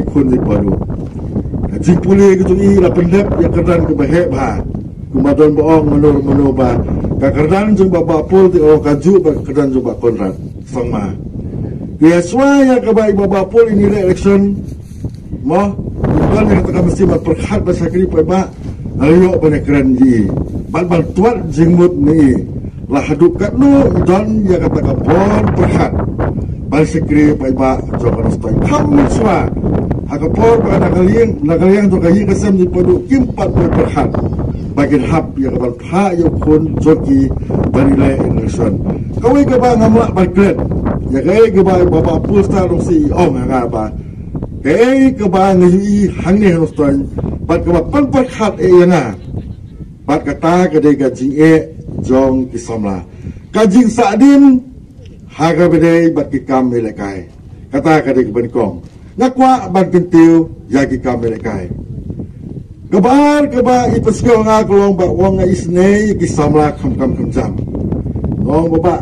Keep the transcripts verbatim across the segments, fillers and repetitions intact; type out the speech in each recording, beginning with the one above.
Khun i Padu. Ka jingpule ka jong i la pyndep ïa ka kyrdan kaba heh bha. Kumba don ba ong mano mano ba ka kyrdan jong Bah Bah Pul te ong ka juh bad ka kyrdan jong Bah Conrad Sangma. Te shuwa ïa kaba i Bah Bah Pul i leh election, mo, i don ïa kata ka mynsiem ban pyrkhat ban shakri paidbah. Nga la ïoh ban ïakren ïa i bad ban tuat jingmut na i. La haduh katno i don ïa kata ka bor pyrkhat ban shakri paidbah jong ka Nongstoiñ. Kham mynshuwa ha ka por ba na ka liang, na ka liang jong ka ïing ka sem jong i Padu kim pat poi pyrkhat ba kin hap ïa ka ban phah ïa u khun jong ki ban ïaleh election. Kawei kaba ngam lah ban klet ïa kaei kaba i Bah Bah Pul Star Nongsiej i ong ha nga ba kaei kaba nga ïohi hangne ha Nongstoiñ bad kaba pynpyrkhat ïa nga bad kata ka dei ka jingeh jong ki samla, ka jingsahdien ha kaba dei bad ki kam ïalehkai. Kata ka dei kaba nyngkong. Nga kwah ban kyntiew ïa ki kam ïalehkai. Kaba ar kaba i pyrshah nga ka long ba u ong nga isynei ïa ki samla kham kam kham jam. Nga ong ba, ba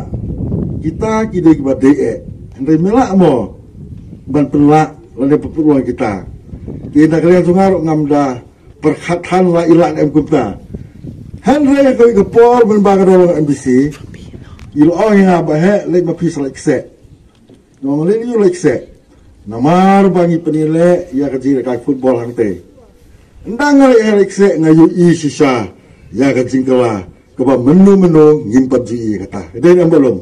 kita ki dei kiba dei eh. Hynrei me lah mo ban pynlah lane pynpynlong kita. Te na ka liang jong nga ruh ngam da pyrkhat than la i lah ne em kumta. Hynrei ha kawei ka por mynba nga dang long MDC, i la ong ïa nga ba, heh, leit ma phi sa leit kseh. Nga ong leit ïa u leit kseh. Namar ba ngi pynïaleh ïa ka jingïalehkai football hangtei. Ynda nga leit ha leit kseh nga ïohi shisha ïa ka jingkylla kaba mynno mynno ngim pat ju ïohi kata. Dei ne em Bah Lum?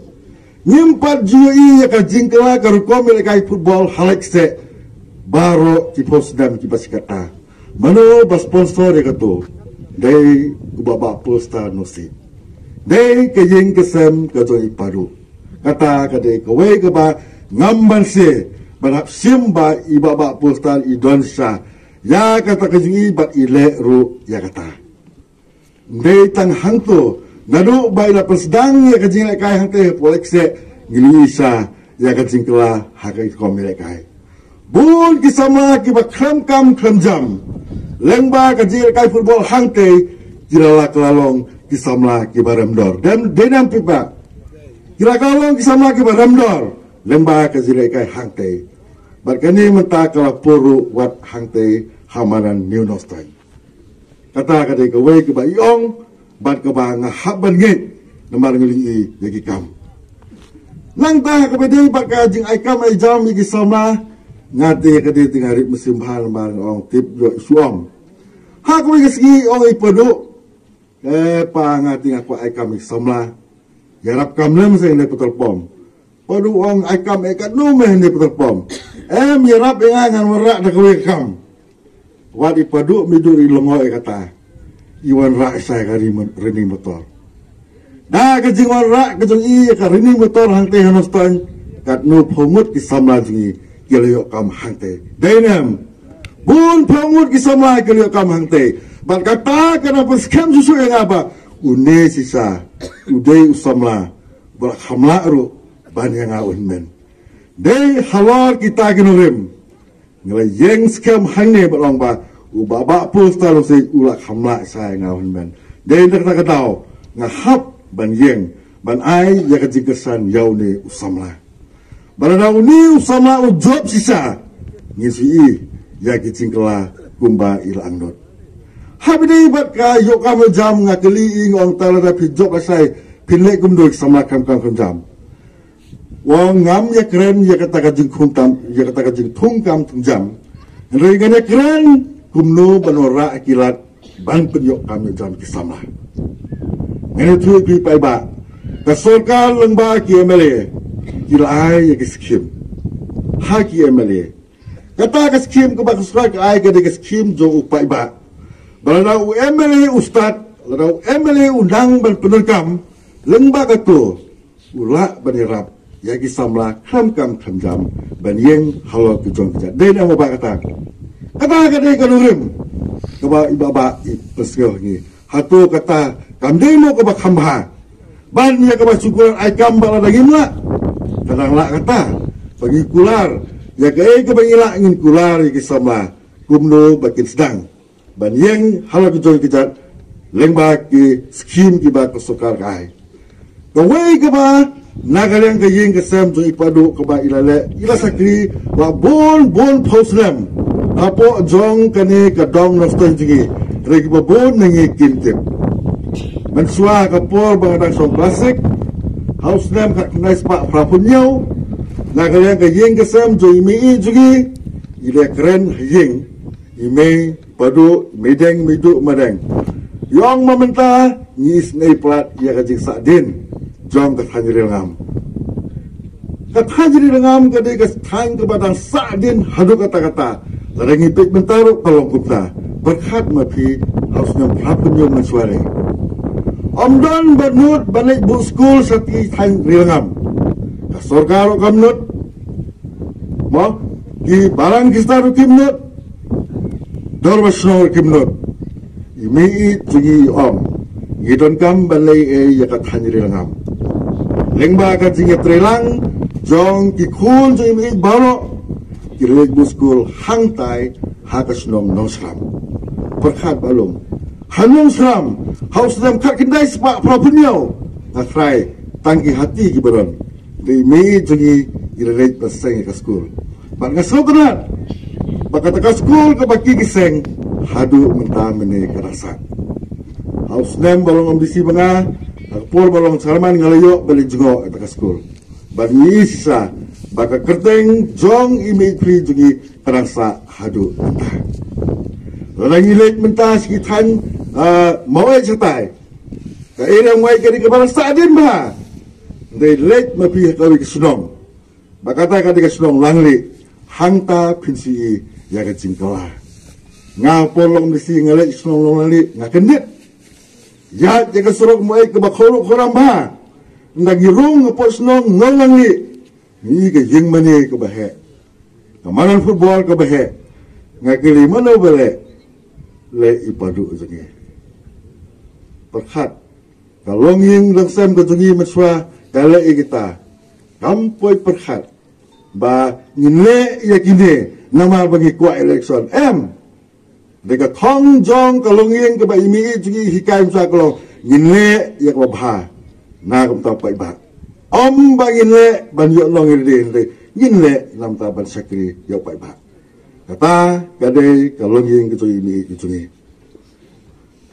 Ngim pat ju ïohi ïa ka jingkylla ka rukom ïalehkai football ha leit kseh. Baroh ki phew snem kiba shikatta. Mano ba sponsor ïa kato? Dei u Bah Bah Pul Star Nongsiej. Dei ka ïing ka sem ka jong i Padu. Kata ka dei kawei kaba ngam banse ban hap shim ba i Bah Bah Pul Star i don shisha ïa kata ka jong i bad i leh ruh ïa kata. Ym dei tang hangto, naduh ba i la pynsdang ïa ka jingïalehkai hangtei hapoh leit kseh ngi la ïohi shisha ïa ka jingkylla ha ka rukom ïalehkai. Bun ki samla kiba khlem kam khlem jam lyngba ka jingïalehkai football hangtei ki la, la kylla long ki samla kiba rem dor. Dei ne em paidbah? Ki la kylla long ki samla kiba rem dor lyngba ka jingïalehkai hangtei. Bad kane mynta ka la pur ruh wat hangtei ha madan New Nongstoiñ. Kata ka dei kawei kaba i ong bad kaba nga hap ban ngeit namar nga la ïohi ïa ki kam. Nangta ha kaba dei bad ka jingai kam ai jam ïa ki samla, nga te ka dei te nga rit mynsiem bha namar nga ong tip ïoh shu ong. Ha kawei ka sngi ong i Padu, eh pa, nga te nga kwah ai kam ïa ki samla. Ïarap kam lem sa ïa ne petrol pump. Padu ong ai kam eh katno me ne petrol pump? Em, ïarap ïa nga, ngan wanrah da kawei ka kam. Wat i Padu, me duh i lyngngoh ïa kata. I wanrah sha ka ri mo-, Rani Motor. Da ka jingwanrah ka jong i ïa ka Rani Motor hangtei ha Nongstoiñ, katno phew ngut ki samla jong i ki la ïoh kam hangtei. Dei ne em? Bun phew ngut ki samla ki la ïoh kam hangtei. Bad kata ka nang pynskhem shuh shuh ïa nga ba une shisha u dei u samla ba la kham lah ruh ban ïa nga u hynmen. Dei halor kita ki nongrim nga la ïeng skhem hangne bad ong ba u Bah Bah Pul Star Nongsiej u la kham lah sha ïa nga u hynmen. Dei na kata ka daw nga hap ban ïeng ban ai ïa ka jingkyrshan ïa une u samla. Ba lada une u samla u jop shisha, ngin shu ïohi ïa ki jingkylla kumba i la angnud. Haba dei bad ka ïoh kam ïoh jam, nga kylli i, nga ong, ta lada phi jop lashai phin leh kumno ki samla khlem kam khlem jam? U ong ngam ïakren ïa kata ka jingthung kam, ïa kata ka jingthung kam thung jam. Hynrei ngan ïakren kumno ban wanrah ki lad ban pynïoh kam ïoh jam ki samla. Ngan ïathuh ïa phi paidbah, ka sorkar lyngba ki MLA ki la ai ïa ki skhim ha ki MLA. Kata ka skhim kaba ka sorkar ka ai ka dei ka skhim jong u paidbah. Ba lada u MLA u stad, lada u MLA u nang ban pyndonkam, lyngba kato u lah ban ïarap ïa ki samla khlem kam khlem jam ban ïeng halor ki jong ki jait. Dei ne em ba kata? Kata ka dei ka nongrim kaba i Bah Bah i pynsngew ha ngi. Hato kata kam dei mo kaba kham bha ban ïa kaba shu kular ai kam ba lada ngim lah? Ka dang lah kata ba ngi kular ïa kaei kaba ngi lah, ngin kular ïa ki samla kumno ba kin sdang ban ïeng halor ki jong ki jait lyngba ki skhim kiba ka sorkar ka ai. Kawei kaba na ka liang ka ïing ka sem jong i Padu kaba i la leh, i la shakri la bun bun phew snem. Hapoh jong kane ka dong Nongstoiñ jong ngi, hynrei kiba bun na ngi kim tip. Mynshuwa ka por ba nga dang shong klas six, ha u snem khatkhyndai spah phra phew hynñiew, na ka liang ka ïing ka sem jong i mei i jong ngi, i la kren ha ïing, i mei Padu, i mei Deng, i mei Duh, i mei Deng. I ong ma mynta ngi isynei palat ïa ka jingsahdien jong ka thaiñ Rilngam. Ka thaiñ Rilngam ka dei ka thaiñ kaba dang sahdien haduh katta katta. Lada ngi peit mynta ruh ka long kumta. Pyrkhat ma phi, ha u snem phra phew hynñiew mynshuwa re, ym don ba nud ban leit buh skul sha ki thaiñ Rilngam. Ka sorkar ruh kam nud, mo, ki balang ki stad ruh kim nud, dorbar shnong ruh kim nud. I mei i jong ngi i ong, ngi donkam ban leh ei ïa ka thaiñ Rilngam. Lyngba ka jingïatreilang jong ki khun jong i mei i baroh, ki la leit buh skul hangtai ha ka shnong Nongshram. Pyrkhat ba lum, ha Nongshram, ha u snem khatkhyndai spah phra phew hynñiew, nga trai tang ki hati kiba don. Te i mei i jong ngi i la leit ban seng ïa ka skul. Bad nga sngewtynnat ba kata ka skul kaba ki ki seng, haduh mynta mynne ka dang sah. Ha u snem ba long MDC ma nga, ha ka por ba long chairman nga la ïoh ban leit jngoh ïa kata ka skul. Bad ngi ïohi shisha ba ka kyrteng jong i mei i jong ngi ka dang sah haduh mynta. Lada ngi leit mynta sha ki thaiñ, ah, Mawei shatai, ka area Mawei ka dei kaba dang sahdien bha. Hynrei leit ma phi ha kawei ka shnong, ba kata ka dei ka shnong Langli, hangta phin shu ïohi ïa ka jingkylla. Nga por long MDC nga leit shnong Nonglangli, nga kyndit. Ïaid ïa ka surok Mawei kaba khawruh khawram bha, ynda ngi rung hapoh shnong Nonglangli, ngi ïohi ka ïing mane kaba heh, ka madan football kaba heh. Nga kylli mano ba leh? Leh i Padu jong ngi. Pyrkhat, ka longïing longsem ka jong ngi mynshuwa ka leh ïa kita. Kam poi pyrkhat ba ngin leh ïa kine namar ba ngi kwah election, em. Dei ka thong jong ka longïing kaba i mei i jong ngi i hikai mynshuwa ka long, ngin leh ïa kaba bha na ka bynta u paidbah. Ym ba ngin leh ban ïoh long ïa lade, hynrei ngin leh na ka bynta ban shakri ïa u paidbah. Kata ka dei ka longïing ka jong i mei i jong ngi.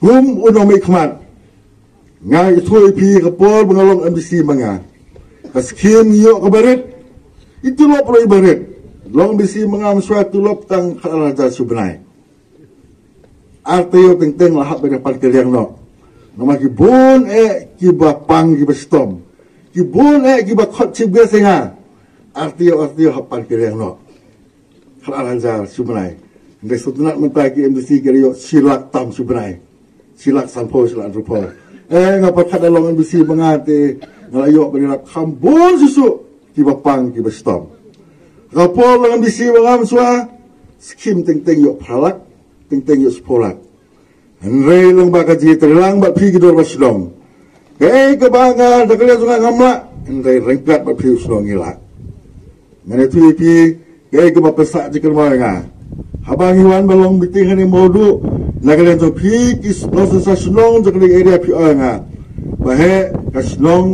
Kum u nongmihkhmat, nga ïathuh ïa phi ka por ba nga long MDC ma nga, ka skhim ngi ïoh kaba rit, i tulop ruh iba rit. Long MDC ma nga mynshuwa tulop tang khatar hajar shi bnai. Ar taïew teng teng la hap ban ïa pan kylliang noh. Namar ki bun eh kiba pang kiba shitom, ki bun eh kiba khot chief guest ïa nga. Ar taïew ar taïew hap pan kylliang noh. Khatar hajar shi bnai. Hynrei sngewtynnat mynta ki MDC ki la ïoh shi lak tam shi bnai, shi lak sanphew, shi lak hynriewphew. Eh, nga pyrkhat da long MDC ma nga te nga la ïoh ban ïarap kham bun shuh shuh kiba pang kiba shitom. Ka por long MDC ma nga mynshuwa, skhim teng teng ïoh phra lak, teng teng ïoh shiphew lak. Hynrei lyngba ka jingïatreilang bad phi ki dorbar shnong, kaei kaba nga da ka liang jong nga ngam lah, hynrei ryngkat bad phi u shnong ngi lah. Ngan ïathuh ïa phi kaei kaba pynsah jingkynmaw ïa nga. Haba ngi wan ban long meeting hangne Mawduh, na ka liang jong phi ki nongshong shnong jong kane ka area phi ong ïa nga, ba heh, ka shnong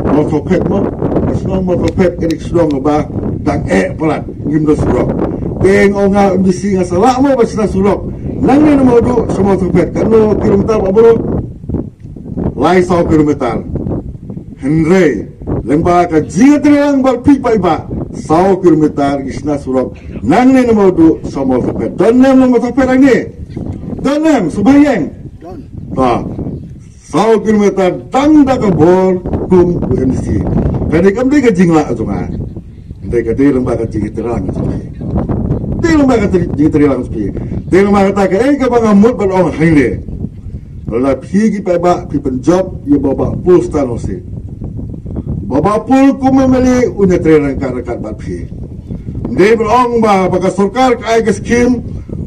Mawthaw Phet mo, ka shnong Mawthaw Phet ka dei ka shnong kaba dang eh palat, ngim don surok. Te nga ong, nga MDC nga sa lah mo ban shna surok nangne na Mawduh sha Mawthaw Phet, katno kilometer ba bro? Lai saw kilometer. Hynrei lyngba ka jingïatreilang bad phi paidbah, saw kilometer ngi shna surok nangne na Mawduh sha Mawthaw Phet. Don ne em na Mawthaw Phet hangne? Don ne em, sngewbha ïeng. Ba saw kilometer tang da ka bor kum u MDC. Kane kam dei ka jinglah jong nga. Dei ka dei lyngba ka jingïatreilang jong phi. Dei lyngba ka jingïatreilang jong phi. Dei lyngba kata kaei kaba nga mut ban ong hangne. Lada phi ki paidbah phi pynjop ïa u Bah Paul Star Nongsiej, u Bah Paul kum u MLA un ïatrei ryngkat ryngkat bad phi. Dei ban ong ba, ba ka sorkar ka ai ka skhim,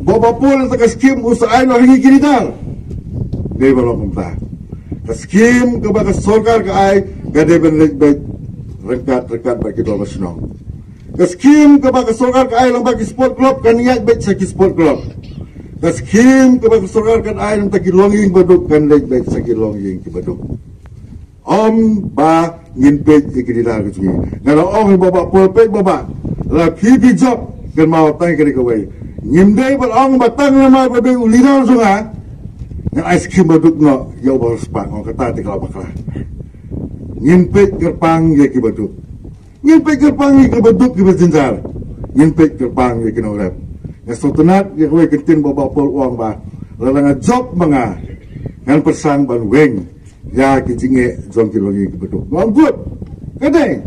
u Bah Paul ïa ka skhim u sa ai noh ha ngi ki leader. Dei ban ong kumta. Ka skhim kaba ka sorkar ka ai ka dei ban leit beit ryngkat ryngkat bad ki dorbar shnong. Ka skhim kaba ka sorkar ka ai lyngba ki sport club kan ïaid beit sha ki sport club. Ka skhim kaba ka sorkar kan ai lyngba ki longïing baduk kan leit beit sha ki longïing ki baduk. Ym ba ngin peit ïa ki leader ki jong ngi. Nga la ong ïa u Bah Paul, peit Bah, la phi phi jop, kynmaw tang ïa kane kawei. Ngim dei ban ong ba tang namar ba dei u leader jong nga, ngan ai skhim baduk noh ïa uba riewspah, ong kata te ka la bakla. Ngin peit kyrpang ïa ki baduk. Ngin peit kyrpang ïa ki baduk kiba jynjar. Ngin peit kyrpang ïa ki nongrep. Nga sngewtynnat ïa kawei ka ktien ba Bah Paul u ong ba lada nga jop ma nga, ngan pyrshang ban weng ïa ki jingeh jong ki longïing ki baduk. Nga ong good. Ka dei.